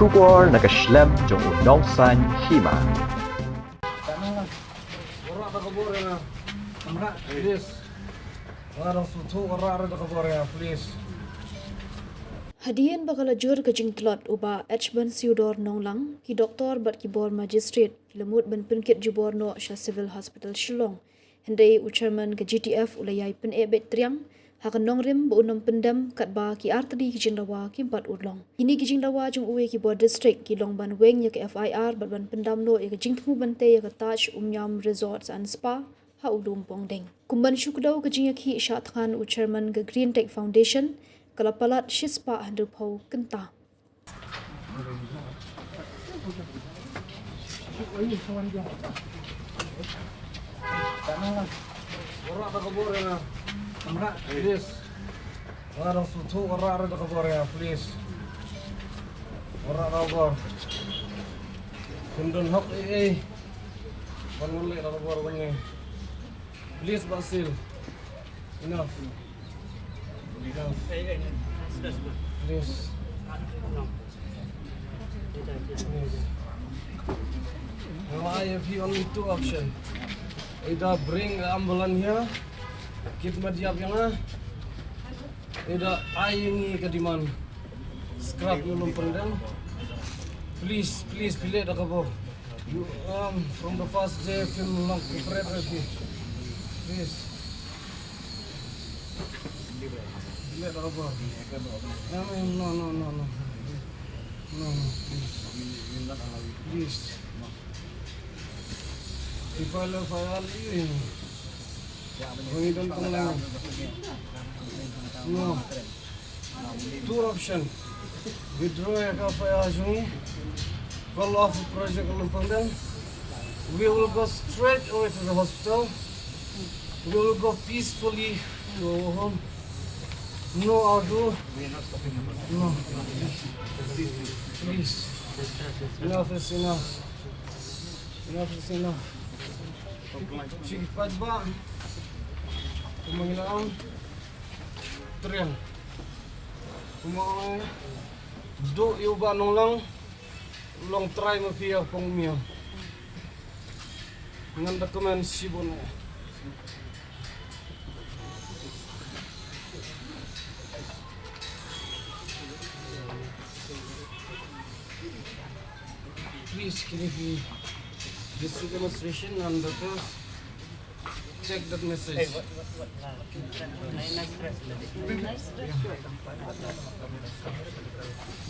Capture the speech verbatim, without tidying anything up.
Khubor na ka shlem jong u nongsaiñ hima. Warrah da ka bor ïa nga. Please. Nga dang sngewthuh, warrah da ka bor ïa nga, please. Hadien ba ka la jur ka jingtlot, u Bah H. Bansiudor Nonglang, ki doktor bad ki bor magistrate ki la mut ban pynkit jubor noh sha Civil Hospital Shillong. Hynrei u chairman ka G T F u la ïai pyneh beit triang ha ka nongrim ba un ym pyndem katba ki artylli ki jingdawa kim pat urlong. Kine ki jingdawa jong uwei ki bor district ki long ban weng ïa ka F I R bad ban pyndam noh ïa ka jingthmu ban tei ïa ka Taj Umiam Resorts and Spa ha u lum Pongdeng. Kum ban shu kdew ka jingïakhih shah thngan, u chairman ka Green Tech Foundation ka la palat shispah hynriewphew kynta. Warrah da ka bor ïa nga. Please. Nga dang sngewthuh, warrah da ka bor ïa nga, please. Warrah da ka bor. Kim don hok ei ei ban wan leh da ka bor ban ngi. Please, Basil. Enough. Enough. Please. Please. Now I have only two options. Either bring the ambulance here, kit ma diap ïa nga, either ai ïa ngi ka demand. Scrap ïa u lum Pongdeng. Please, please, phi leh da ka bor. You, um, from the first day, phim long cooperate with me. Please. Phi leh da ka bor. I mean, no, no, no, no. No, no, please. Please. If I love, I love you. Bring it on, no. Two option. Withdraw ïa ka F I R jong ngi. Call off project Lumpang Dam. We will go straight away to the hospital. We will go peacefully to our home. No ado. No. Please. Enough is enough. Enough is enough. Shi paidbah. Kumba ngi la ong. Triang. Kumba ong, duh ïa u Bah Nonglang, long trai ma phi ïa pong miam. Ngan da kmen shibun. Please, can you be this demonstration and the Check that message. Hey, what, what, what, uh, nine, nine stress, nine stress. Yeah.